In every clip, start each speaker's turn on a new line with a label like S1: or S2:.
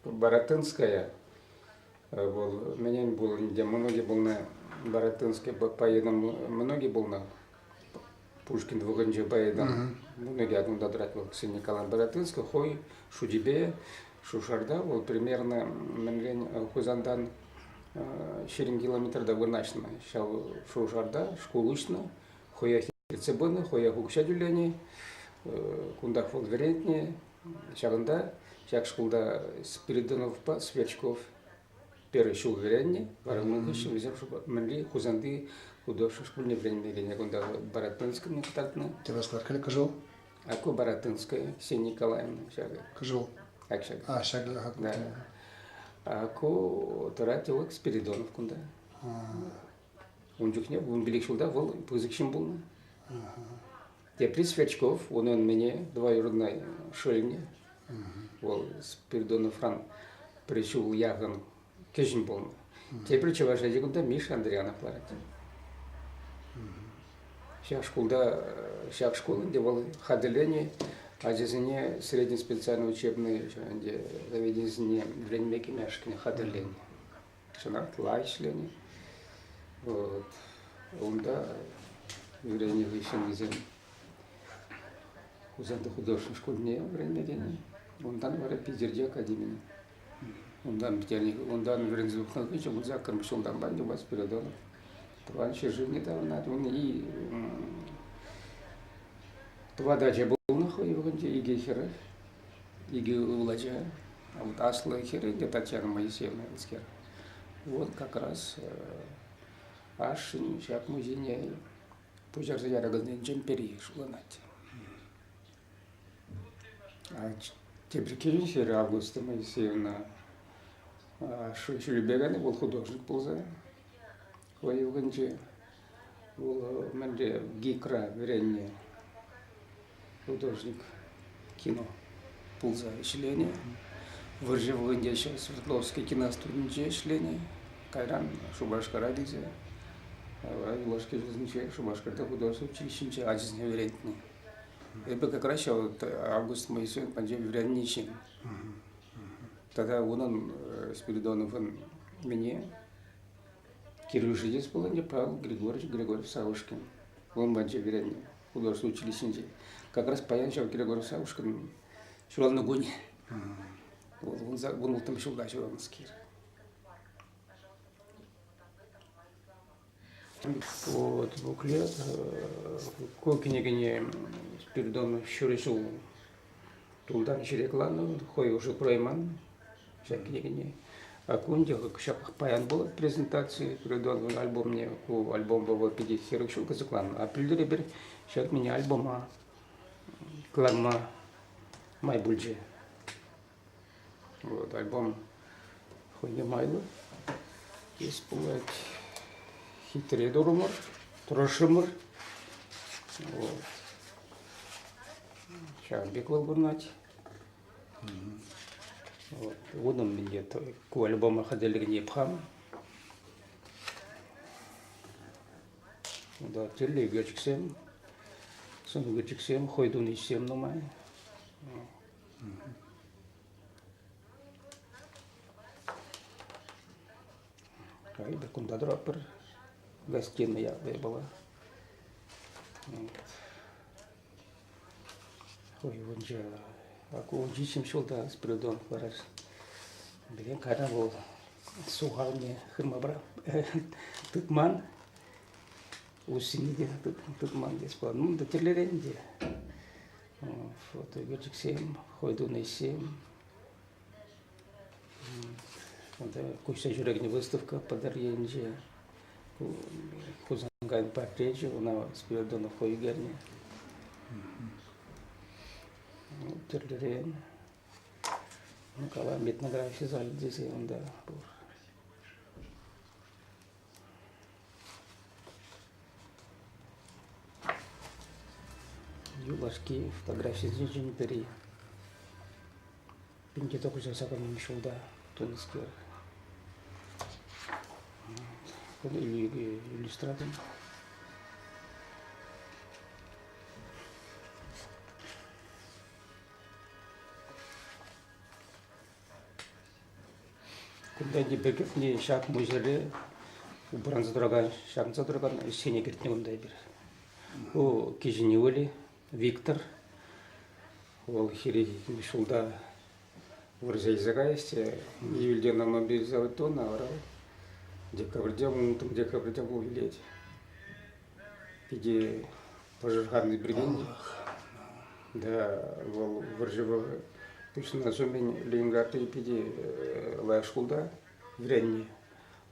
S1: Баратынская вӑл мӗнен пул ӗнтӗ мӑнукӗ пулнӑ Баратынский поэтӑн мӑнукӗ пулнӑ. Пушкин вӑхӑтӗнче поэтӑн мӑнукӗ кунта тӑрать вӑл Ксения Николаевна Баратынская хӑй шучӗпе Шушарта вӑл примерно мӗнрен Хусантан 20 километрта вырнаҫнӑ. Ҫав Шушарта шкул уҫнӑ, хӑех ертсе пынӑ, хӑех укҫа тӳленӗ, кунтах вӑл вӗрентнӗ. Ҫакӑнта, ҫак шкулта Спиридоновпа Сверчков пӗр ҫул вӗреннӗ. Вара ун хыҫҫӑн вӗсем мӗнли Хусанти художество шкулне вӗренме кӗнӗ. Кунта Баратынскийне кӑтартнӑ.
S2: Тӗрӗслер кӑшӑл?
S1: А ку Баратынская Ксения Николаевна ҫакӑ.
S2: Кӑшӑл.
S1: Ак ҫакӑ.
S2: А, ҫакӑ.
S1: Да. А ку тӑрать Олег Спиридонов кунта. Ун чухне 15 ҫулта вӑл пысӑк ҫын пулнӑ. Тепри Сверчков, унӑн мӗне двоюродной шӑллӗ. Вӑл Спиридоновран пӗр ҫул яхӑн кӗҫӗн пулнӑ. Тепӗр чӑваш ачи кунта Миша Андрианов ларать. Ҫак шкулта, ҫак шкул ӗнтӗ вӑл хатӗрленӗ ачасене средний специальный учебный ӗнтӗ заведенисене вӗренме кӗмешкӗн хатӗрленӗ. Чӑнах лайӑх ӗҫленӗ. Вот. Унта вӗреннӗ хыҫҫӑн вӗсем Хусанти художество шкулне вӗренме кӗнӗ. Унтан вара Питӗрти академине. Унтан пӗтернӗ, унтан вӗренсе тухнӑ хыҫҫӑн 18-мӗш ҫултанпа ӗнтӗ Спиридонов тӑван ҫӗршывне таврӑнать. Ун и тӑватӑ ача пулнӑ хӑй вӑхӑтӗнче, икӗ хӗр, икӗ ывӑл ача. А вот аслӑ хӗрӗ те Татьяна Моисеевна скер. Вот как раз ашшӗн ҫак музейне пуҫарса яракансенчен пӗри шутланать. Тепӗр килӗн хӗрӗ Августа Моисеевна ашшӗ ҫулӗпе кайнӑ, вӑл художник пулса хӑй вӑхӑтӗнче. Вӑл мӗнле ГИКра вӗреннӗ художник кино пулса ӗҫленӗ. Вӑрҫӑ вӑхӑтӗнче Свердловский киностудинче ӗҫленӗ. Кайран Шупашкара килсе юлашки ҫулсенче Шупашкарта художество училищинче ачасене вӗрентнӗ. Эпӗ как раз ҫав Август Моисеев патӗнче вӗреннӗ ҫын. Тата унӑн Спиридоновӑн мӗне Кирюша тес пулать ӗнтӗ Павел Григорьевич Григорьев Савушкин. Ун патӗнче вӗреннӗ художество училищинче. Как раз паян ҫав Григорий Савушкин ҫуралнӑ кунӗ. Вӑл 16 ҫулта ҫуралнӑскер. Вот буклет. Ку кӗнекене Спиридонов ҫур ҫул тултан ҫӗре кӑларнӑ, хӑй уже курайман ҫак кӗнекене. А кунте ҫапах паян пулать презентаци Спиридоновӑн альбомне. Ку альбомпа вӑл питӗ 40 ҫул кӑсӑкланнӑ. А пӗлтӗр эпир ҫак мини альбома кӑларма май пулчӗ. Вот альбом хӑйне майлӑ. Здесь пулать хитре турӑмӑр, тӑрӑшрӑмӑр. Вот. Ҫавӑн пек вӑл курӑнать. Вот. Унӑн мӗнле ку альбома хатӗрлекен эп хам. Унта тӗрлӗ ӳкерчӗксем, сӑн ӳкерчӗксем, хӑй тунӑ ӗҫсем нумай. Эпир кунта тӑратпӑр. Гостиная ятлӑ япала. Ой, унча ку ҫиччӗм ҫулта Спиридон ларать. Пире кайран вӑл сухалне хырма тытман. Уссине те тытман тес пулать. Ну, тӗрлӗрен те. Фотоӳкерчӗксем, хӑй тунӑ ӗҫсем. Унта куҫса ҫӳрекен выставка Патӑрьелӗнче. Хусанкайӑн портречӗ, ӑна Спиридонов хӑй ӳкернӗ. Тӗрлӗрен. Ну, калам, этнографи залӗ тесе унта пур. Юлашки фотографисенчен пӗри 1908 ҫулта тунӑскер. Иллюстратор. Кунта ӗнтӗ кӗртнӗ ҫак музейре упранса тӑракан, ҫакӑнса тӑракан ӗҫсене кӗртнӗ кунта эпир. Ку кӗҫӗн ывӑлӗ Виктор. Вӑл хире ҫулта вӑрҫа илсе каяҫ те июльте на мобилизовать тунӑ, вара декабрьте, унтан декабрьте вӑл вилет. Питӗ пӑшӑрханни пирки. Да, вӑл вӑрҫӑ пуҫланас умӗн Ленинградри питӗ лайӑх шкулта вӗреннӗ.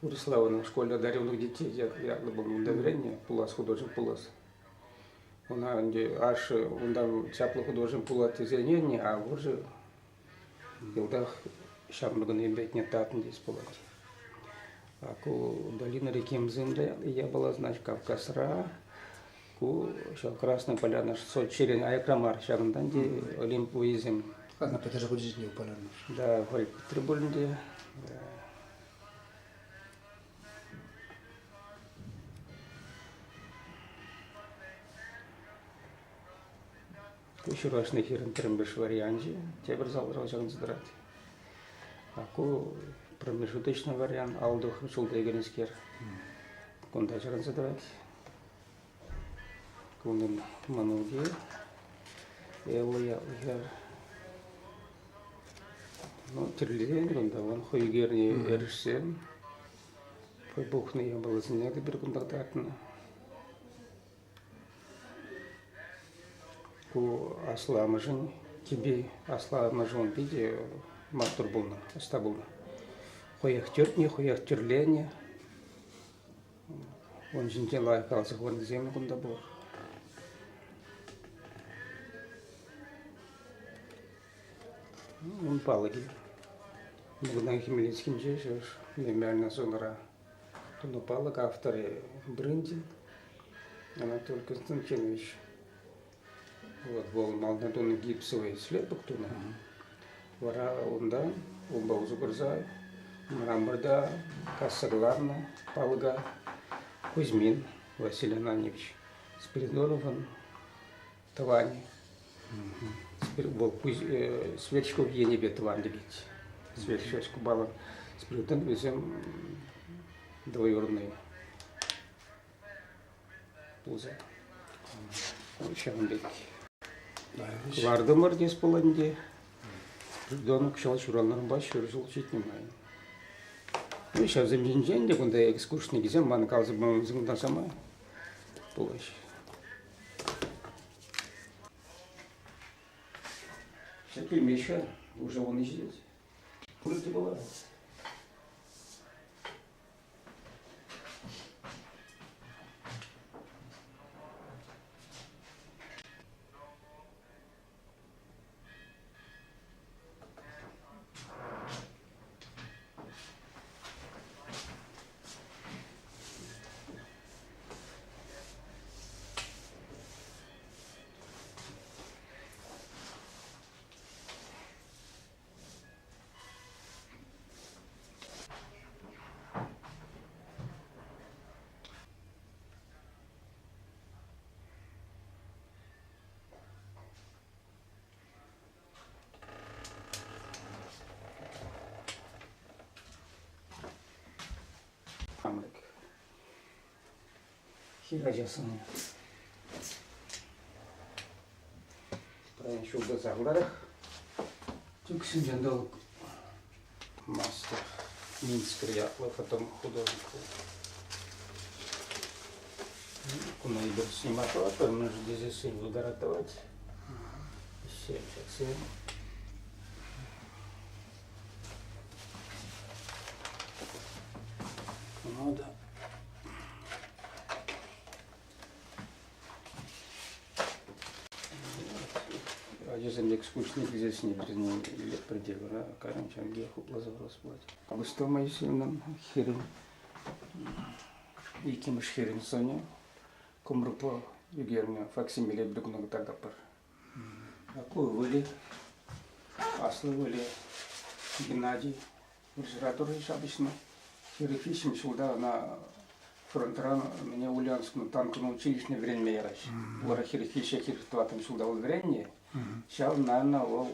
S1: Вырӑсла унӑн школе одаренных детей ятлӑ пулнӑ. Унта вӗреннӗ, пулас художник пулас. Ӑна ӗнтӗ ашшӗ унтан чаплӑ художник пулать тесе ӗненнӗ, а вӑрҫӑ йӑлтах ҫамрӑкӑн ӗмӗтне татнӑ тес пулать. А ку долина реки Мзымда япала, значит, Кавказра. Ку ҫав Красная Поляна Сочирен аякра мар, ҫакӑнтан те Олимп вӑййисем.
S2: Ана пӗтӗр хучӗсене упаланӑ.
S1: Да, хӑй пӗтрӗ пулин те. Ку ҫураҫнӑ хирӗн пӗрремӗш варианчӗ тепӗр залра ҫакӑнса тӑрать. А ку промежуточный вариант, алтӑх ҫулта ӳкернӗскер, кунта ҫакӑнса тӑрать. Кунӑн мӑнукӗ Элла ятлӑ хӗр. Ну, тӗрлӗрен кунта вон хӑй ӳкернӗ эрешсем, хӑй пухнӑ япаласене те пӗр кунта кӑтартнӑ. Ку асламӑшӗн тӗпи, асламӑшӗ ун питӗ маттур пулнӑ, ӑста пулнӑ. Хӑех тӗртнӗ, хӑех тӗрленӗ. Ун ҫинчен лайӑх каласа хӑварнисем кунта пур. Ун палӑкӗ Богдан Хмельницкинче ҫав мемориальная зонӑра. Тунӑ палӑк авторӗ Брындин Анатолий Константинович. Вот вӑл малтан тунӑ гипсовый слепок тунӑ. Вара унта унпа усӑ курса мраморта касса кӑларнӑ палӑка Кузьмин Василий Ананьевич Спиридоновӑн тӑванӗ. Вӑл Сверчков енӗпе тӑван тӗлет. Сверчков Спиридон вӗсем двоюродные пулса. Ҫавӑн пек. Лартӑмӑр тес пулать ӗнтӗ. Спиридон кӑҫал ҫуралнӑранпа ҫур ҫул ҫитнӗ май. Ну, ҫавсем ҫинчен те кунта экскурсниксем ман каласа памасӑр кунта сама пулаҫҫӗ. Ҫак килмеҫҫӗ, уже вон ҫитет. Пурте пулать. Хамрик. Хир ачасене. Паян ҫулта сахалтарах. Тӳксен ҫанталӑк мастер Минскр ятлӑ фотохудожник. Куна эпир снимать тӑватпӑр, мӗншӗн тесессӗн выгорать тӑвать. Ҫаксем. Ну да. Ачасем пек скучно килсессӗн вӗсене илетпӗр те вара кайран ҫав хупласа хурас пулать. Августа Моисеевнан хӗрӗн, иккӗмӗш хӗрӗн сӑнӗ кӑмрӑкпа ӳкернӗ факсимиле кӑна кӑтартатпӑр. Ку ывӑлӗ, аслӑ ывӑлӗ Геннадий вӑрҫӑра тӑрӑ ҫапӑҫнӑ. 43 ҫулта ӑна фронтран мӗне Ульяновск танкӑн училищине вӗренме яраҫҫӗ. Вара 43 44 ҫулта вӑл вӗреннӗ. Ҫав, наверное, вӑл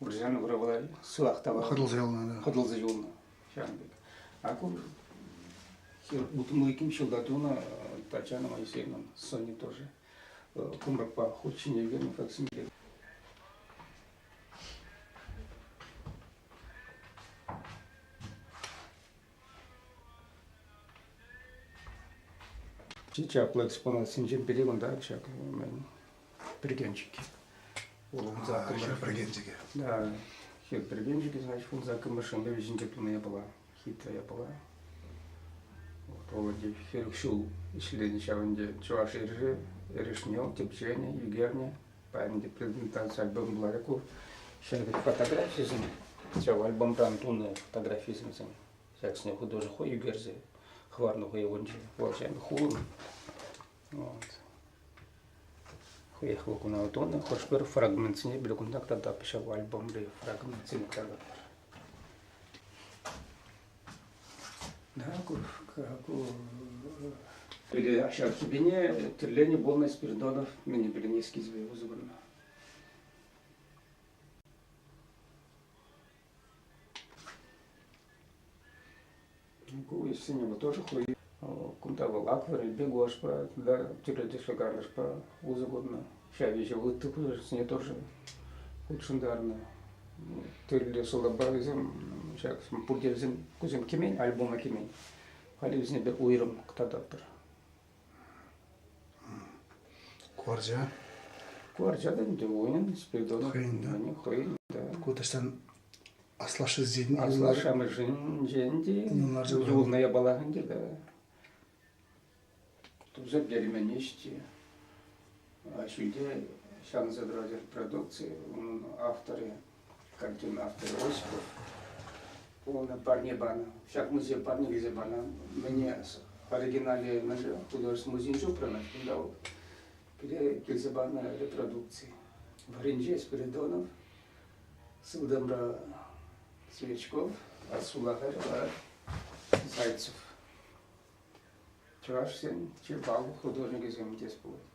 S1: Вӑрҫан вӑрӑвӑла сывах та
S2: Хӑтӑлса юлнӑ.
S1: Хӑтӑлса юлнӑ. Ҫавӑн пек. А ку 62 ҫулта тунӑ Татьяна Моисеевнан сӑнӗ тоже. Кӑмрӑкпа хут ҫине ӳкернӗ факсимиле. Чи чаплӑ экспонатсенчен пӗри кунта ҫак пӗркенчӗк.
S2: Хӗр пӗркенчӗкӗ.
S1: Да, хӗр пӗркенчӗкӗ, значит, 18-мӗш ӗмӗр вӗҫӗнче тунӑ япала, хитре япала. Вот, Володя 40 ҫул ӗҫленӗ ҫав ӗнтӗ чӑваш эрешӗ, эрешне тӗпченӗ, ӳкернӗ. Паян ӗнтӗ презентаци альбом пулать ку. Ҫӗнӗ фотографисем, ҫав альбомран тунӑ фотографисем. Ҫаксене художник хӑй ӳкерсе хӑварнӑ хӑй ывӑнчӗ. Вӑл ҫав хулӑн. Вот. Хӑех вӑл куна тунӑ. Хӑш-пӗр фрагментсене пӗр кунта кӑтартап ҫав альбомри фрагментсене кӑтартатпӑр. Да, ку, ку ҫав тӳпене тӗрленӗ пулнӑ Спиридонов мӗне пӗлен эскизпе усӑ курнӑ. Ку ӗҫсене вӑл тоже хӑй кунта вӑл акварельпе, гуашьпа тата тӳрлӗ тӗслӗ карташпа усӑ курнӑ. Ҫав виҫе ытти художниксене тоже хутшӑнтарнӑ. Тӗрлӗ сӑлтавпа вӗсем ҫак пурте вӗсем кусем кӗмен, альбома кӗмен. Халӗ вӗсене пӗр уйрӑм кӑтартатпӑр.
S2: Ку арча?
S1: Ку арча та ӗнтӗ унӑн, Спиридонов.
S2: Хӑйӗн, да?
S1: Хӑйӗн, да.
S2: Ку таҫтан аслашшӗсен
S1: Аслашшӗ-амӑшӗнчен те юлнӑ япалах ӗнтӗ, да. Туса пӗтермен ӗҫ те. Ҫӳлте ҫакӑнса тӑрать продукци, унӑн авторӗ, картина авторӗ Осипов. Унӑн парне панӑ. Ҫак музей парне килсе панӑ. Мӗне оригинале мӗнле художество музейӗнче упранать, кунта вӑл пире килсе панӑ репродукци. Варринче Спиридонов, сылтӑмра Свечков, а сулахайра вара Зайцев. Чӑвашсен чи паллӑ художникӗсем тес пулать.